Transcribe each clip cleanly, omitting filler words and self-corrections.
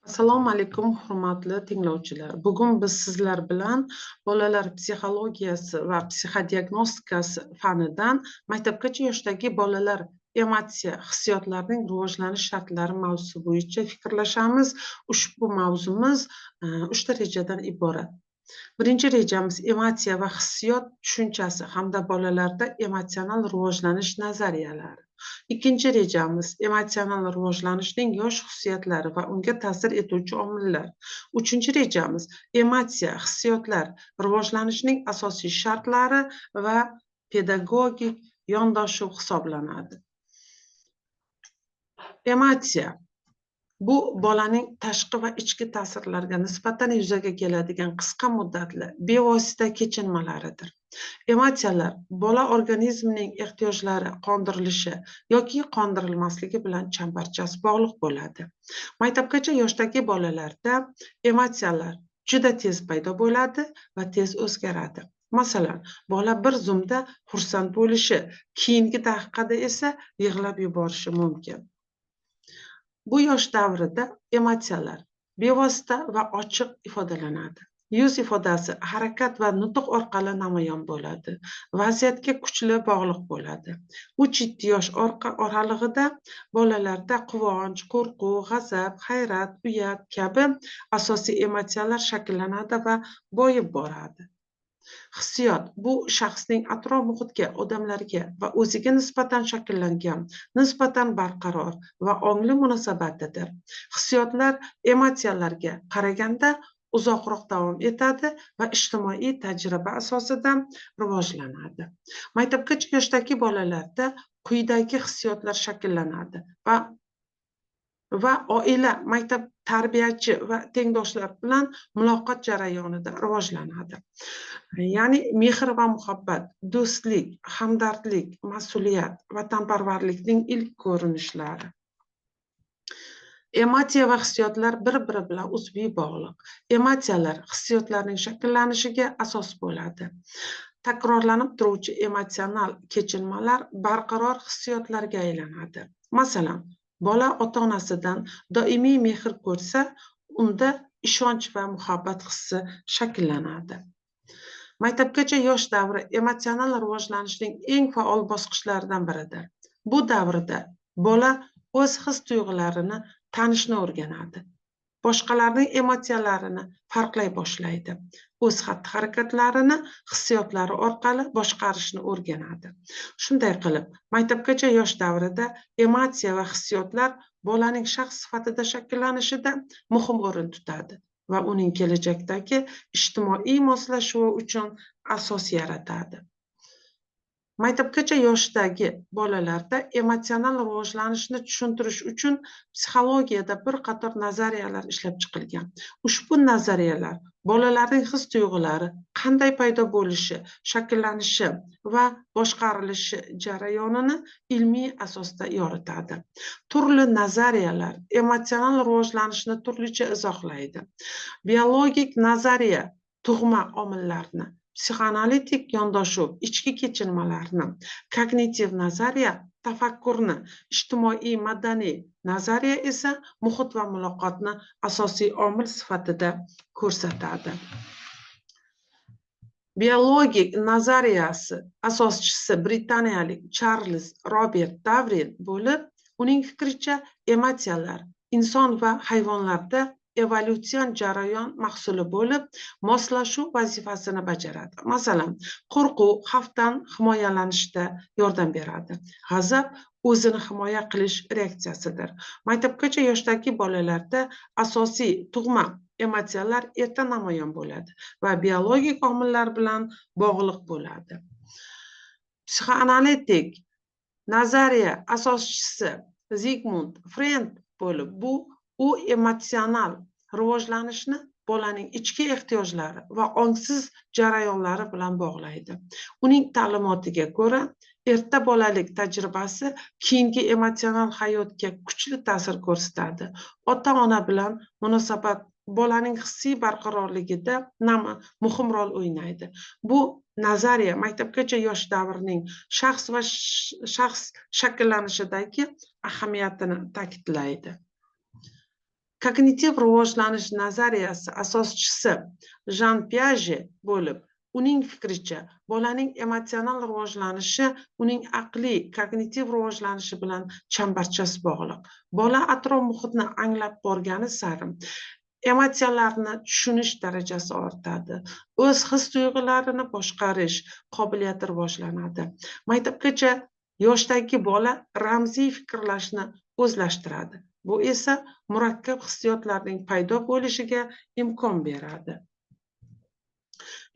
Assalomu alaykum, hurmatli tinglovchilar. Bugun biz sizlar bilan bolalar psixologiyasi va psixodiagnostikasi fanidan maktabgacha yoshdagi bolalar emotsiya, hissiyotlarining rivojlanish shartlari mavzusi bo'yicha fikrlashamiz. Ushbu mavzumiz uchta rejadan iborat. Birinchi rejamiz emotsiya va hissiyot tushunchasi hamda bolalarda emotsional rivojlanish nazariyalari. Ikkinchi rejamiz emotsional rivojlanishning yosh xususiyatlari va unga ta'sir etuvchi omillar. Uchinchi rejamiz emotsiya, hissiyotlar rivojlanishning asosiy shartlari va pedagogik yondashuv hisoblanadi. Emotsiya bu bolaning tashqi va ichki ta'sirlarga nisbatan yuzaga keladigan qisqa muddatli, bevosita kechinmalaridir. Emotsiyalar bola organizmining ehtiyojlari qondirilishi yoki qondirilmasligi bilan chambarchas bog'liq bo'ladi. Maktabgacha yoshdagi bolalarda emotsiyalar juda tez paydo bo'ladi va tez o'zgaradi. Masalan, bola bir zumda xursand bo'lishi, keyingi daqiqada esa yig'lab yuborishi mumkin. Bu yosh davrida emotsiyalar bevosita va ochiq ifodalanadi. Yuz ifodasi harakat va nutq orqali namoyon bo'ladi. Vaziyatga kuchli bog'liq bo'ladi. 3-7 yosh oralig'ida bolalarda quvonch, qo'rquv, g'azab, hayrat, uyat kabi asosiy emotsiyalar shakllanadi va boyib boradi. Hissiyot bu shaxsning atrof muhitga, odamlarga va o'ziga nisbatan shakllangan, nisbatan barqaror va ongli munosabatidir. Hissiyotlar emotsiyalarga qaraganda uzoqroq davom etadi va ijtimoiy tajriba asosida rivojlanadi. Maktabgacha yoshdagi bolalarda quyidagi hissiyotlar shakllanadi va oila, maktab tarbiyachi va tengdoshlar bilan muloqot jarayonida rivojlanadi. Ya'ni mehr va muhabbat, do'stlik, hamdardlik, mas'uliyat, vatanparvarlikning ilk ko'rinishlari. Emotsiya va hissiyotlar bir-biri bilan uzviy bog'liq. Emotsiyalar hissiyotlarning shakllanishiga asos bo'ladi. Takrorlanib turuvchi emotsional kechinmalar barqaror hissiyotlarga aylanadi. Masalan, bola ota-onasidan doimiy mehr ko'rsa, unda ishonch va muhabbat hissi shakllanadi. Maktabgacha yosh davri emotsional rivojlanishning eng faol bosqichlaridan biridir. Bu davrda bola o'z his-tuyg'ularini tanishni o'rganadi. Boshqalarning emotsiyalarini farqlay boshlaydi. O'z xatti-harakatlarini hissiyotlari orqali boshqarishni o'rganadi. Shunday qilib, maktabgacha yosh davrida emotsiya va hissiyotlar bolaning shaxs sifatida shakllanishida muhim o'rin tutadi va uning kelajakdagi ijtimoiy moslashuvi uchun asos yaratadi. Maktabgacha yoshdagi bolalarda emotsional rivojlanishni tushuntirish uchun psixologiyada bir qator nazariyalar ishlab chiqilgan. Ushbu nazariyalar bolalarning his-tuyg'ulari qanday paydo bo'lishi, shakllanishi va boshqarilishi jarayonini ilmiy asosda yoritadi. Turli nazariyalar emotsional rivojlanishni turlicha izohlaydi. Biologik nazariya tug'ma omillarni, psixoanalitik yondashuv ichki kechinmalarni, kognitiv nazariya tafakkurni, ijtimoiy madaniy nazariya esa muhit va muloqotni asosiy omil sifatida ko'rsatadi. Biologik nazariyasi asoschisi britaniyalik Charlz Robert Darvin bo'lib, uning fikricha emotsiyalar inson va hayvonlarda evolyutsion jarayon mahsuli bo'lib, moslashuv vazifasini bajaradi. Masalan, qo'rquv xavfdan himoyalanishda yordam beradi. G'azab o'zini himoya qilish reaksiyasidir. Maktabgacha yoshdagi bolalarda asosiy tug'ma emotsiyalar erta namoyon bo'ladi va biologik omillar bilan bog'liq bo'ladi. Psixoanalitik nazariya asoschisi Zigmund Freyd bo'lib, u emotsional rivojlanishni bolaning ichki ehtiyojlari va ongsiz jarayonlari bilan bog'laydi. Uning ta'limotiga ko'ra, erta bolalik tajribasi keyingi emotsional hayotga kuchli ta'sir ko'rsatadi. Ota-ona bilan munosabat bolaning hissiy barqarorligida muhim rol o'ynaydi. Bu nazariya maktabgacha yosh davrining shaxs va shaxs shakllanishidagi ahamiyatini ta'kidlaydi. Kognitiv rivojlanish nazariyasi asoschisi Jan Piaje bo'lib, uning fikricha, bolaning emotsional rivojlanishi uning aqliy kognitiv rivojlanishi bilan chambarchas bog'liq. Bola atrof muhitni anglab borgani sari emotsiyalarni tushunish darajasi ortadi. O'z his-tuyg'ularini boshqarish qobiliyati rivojlanadi. Maktabgacha yoshdagi bola ramziy fikrlashni o'zlashtiradi. Bu esa murakkab hissiyotlarning paydo bo'lishiga imkon beradi.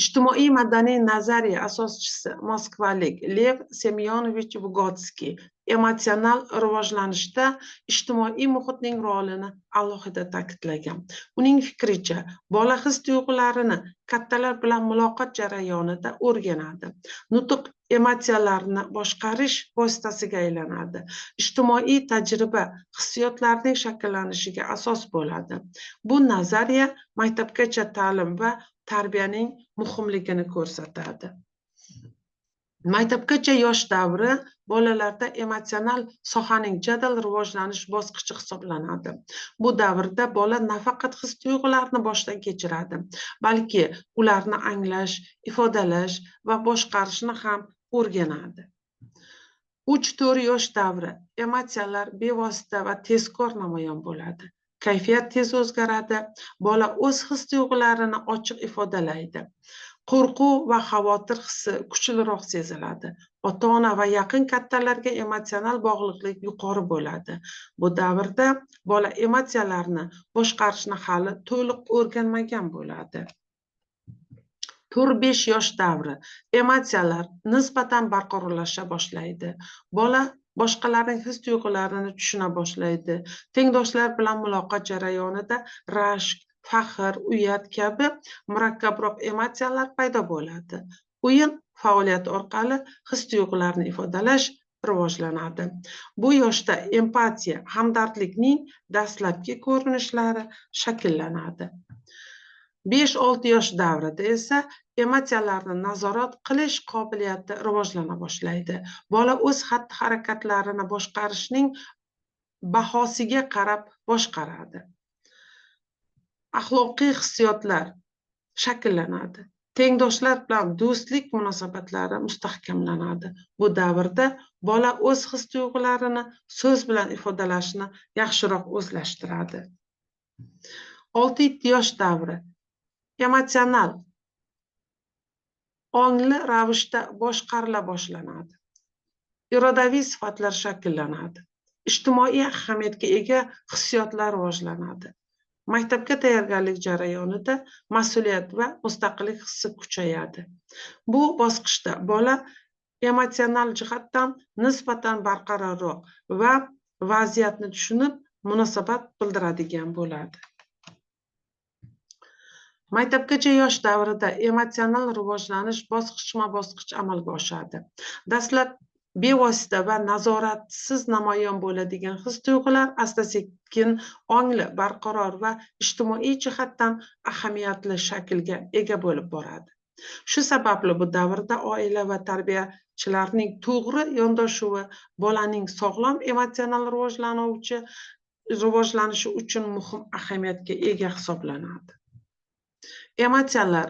Ijtimoiy madaniy nazariya asoschisi moskvalik Lev Semyonovich Vygotskiy emotsional rivojlanishda ijtimoiy muhitning rolini alohida ta'kidlagan. Uning fikricha, bola his-tuyg'ularini kattalar bilan muloqot jarayonida o'rganadi. Nutq emotsiyalarni boshqarish vositasiga aylanadi. Ijtimoiy tajriba hissiyotlarning shakllanishiga asos bo'ladi. Bu nazariya maktabgacha ta'lim va tarbiyaning muhimligini ko'rsatadi. Maktabgacha yosh davri bolalarda emotsional sohaning jadal rivojlanish bosqichi hisoblanadi. Bu davrda bola nafaqat his-tuyg'ularni boshdan kechiradi, balki ularni anglash, ifodalash va boshqarishni ham o'rganadi. 3-4 yosh davri emotsiyalar bevosita va tezkor namoyon bo'ladi. Kayfiyat tez o'zgaradi, bola o'z his-tuyg'ularini ochiq ifodalaydi. Qo'rquv va xavotir hissi kuchliroq seziladi. Ota-ona va yaqin kattalarga emotsional bog'liqlik yuqori bo'ladi. Bu davrda bola emotsiyalarni boshqarishni hali to'liq o'rganmagan bo'ladi. 4-5 yosh davri emotsiyalar nisbatan barqarorlasha boshlaydi. Bola boshqalarning his-tuyg'ularini tushuna boshlaydi. Tengdoshlar bilan muloqot jarayonida rashk, faxr, uyat kabi murakkabroq emotsiyalar paydo bo'ladi. O'yin faoliyati orqali his-tuyg'ularni ifodalash rivojlanadi. Bu yoshda empatiya, hamdardlikning dastlabki ko'rinishlari shakllanadi. 5-6 yosh davrida esa emotsiyalarni nazorat qilish qobiliyati rivojlana boshlaydi. Bola o'z xatti-harakatlarini boshqarishning bahosiga qarab boshqaradi. Axloqiy hissiyotlar shakllanadi. Tengdoshlar bilan do'stlik munosabatlari mustahkamlanadi. Bu davrda bola o'z his-tuyg'ularini so'z bilan ifodalashni yaxshiroq o'zlashtiradi. 6-7 yosh davri emotsional ongli ravishda boshqarila boshlanadi. Irodaviy sifatlar shakllanadi. Ijtimoiy ahamiyatga ega hissiyotlar rivojlanadi. Maktabga tayyorgarlik jarayonida mas'uliyat va mustaqillik hissi kuchayadi. Bu bosqichda bola emotsional jihatdan nisbatan barqarorroq va vaziyatni tushunib munosabat bildiradigan bo'ladi. Maktabgacha yosh davrida emotsional rivojlanish bosqichma-bosqich amalga oshadi. Dastlab bevosita va nazoratsiz namoyon bo'ladigan his-tuyg'ular asta-sekin ongli, barqaror va ijtimoiy jihatdan ahamiyatli shaklga ega bo'lib boradi. Shu sababli bu davrda oila va tarbiyachilarning to'g'ri yondashuvi bolaning sog'lom emotsional rivojlanishi uchun muhim ahamiyatga ega hisoblanadi. Emotsiyalar,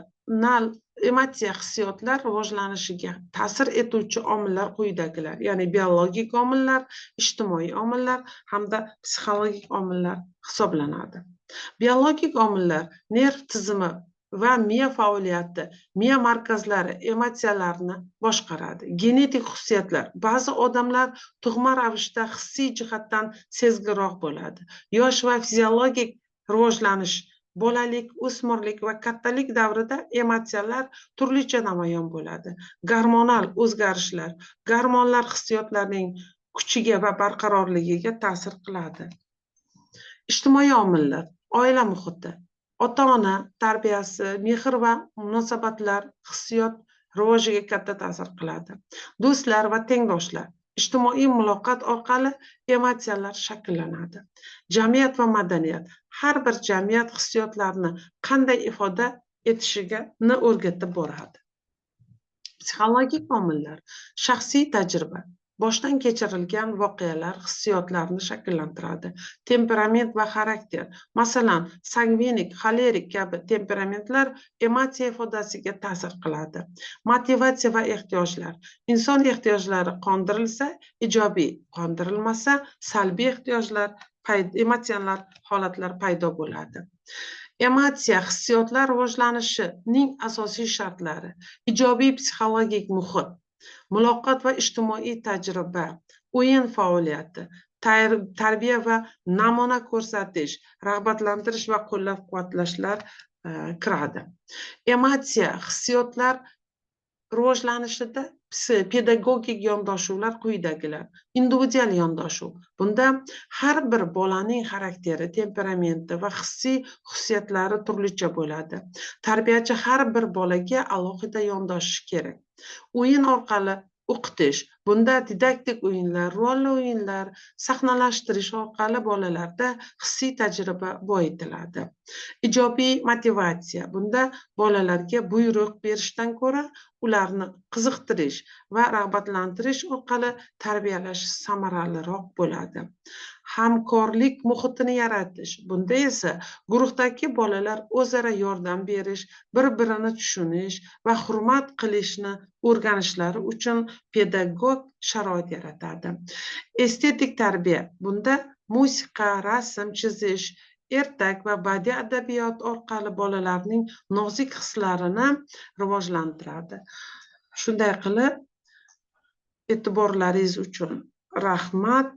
emotsiya hissiyotlar rivojlanishiga ta'sir etuvchi omillar quyidagilar, ya'ni biologik omillar, ijtimoiy omillar hamda psixologik omillar hisoblanadi. Biologik omillar nerv tizimi va miya faoliyati, miya markazlari emotsiyalarni boshqaradi. Genetik xususiyatlar. Ba'zi odamlar tug'ma ravishda hissiy jihatdan sezgirroq bo'ladi. Yosh va fiziologik rivojlanish, bolalik, o'smirlik va kattalik davrida emotsiyalar turlicha namoyon bo'ladi. Gormonal o'zgarishlar, gormonlar hissiyotlarning kuchiga va barqarorligiga ta'sir qiladi. Ijtimoiy omillar, oila muhiti, ota-ona tarbiyasi, mehr va munosabatlar hissiyot rivojiga katta ta'sir qiladi. Do'stlar va tengdoshlar, ijtimoiy muloqot orqali emotsiyalar shakllanadi. Jamiyat va madaniyat, har bir jamiyat hissiyotlarni qanday ifoda etishini o'rgatib boradi. Psixologik omillar, shaxsiy tajriba. Boshdan kechirilgan voqealar hissiyotlarni shakllantiradi. Temperament va xarakter. Masalan, sangvinik, xolerik kabi temperamentlar emotsiya ifodasiga ta'sir qiladi. Motivatsiya va ehtiyojlar. Inson ehtiyojlari qondirilsa, ijobiy, qondirilmasa, salbiy ehtiyojlar, emotsional holatlar paydo bo'ladi. Emotsiya, hissiyotlar rivojlanishining asosiy shartlari: ijobiy psixologik muhit, muloqot va ijtimoiy tajriba, o'yin faoliyati, tarbiya va namuna ko'rsatish, rag'batlantirish va qo'llab-quvvatlashlar kiradi. Emotsiya, hissiyotlar rivojlanishida pedagogik yondashuvlar quyidagilar. Individual yondashuv. Bunda har bir bolaning xarakteri, temperamenti va hissiy xususiyatlari turlicha bo'ladi. Tarbiyachi har bir bolaga alohida yondashishi kerak. O'yin orqali o'qitish. Bunda didaktik o'yinlar, rolli o'yinlar, sahnalashtirish orqali bolalarda hissiy tajriba boyitiladi. Ijobiy motivatsiya. Bunda bolalarga buyruq berishdan ko'ra ularni qiziqtirish va rag'batlantirish orqali tarbiyalash samaraliroq bo'ladi. Hamkorlik muhitini yaratish. Bunda esa guruhdagi bolalar o'zaro yordam berish, bir-birini tushunish va hurmat qilishni o'rganishlari uchun pedagog sharoit yaratadi. Estetik tarbiya. Bunda musiqa, rasm chizish, ertak va badiiy adabiyot orqali bolalarning nozik hislarini rivojlantiradi. Shunday qilib, e'tiborlaringiz uchun rahmat.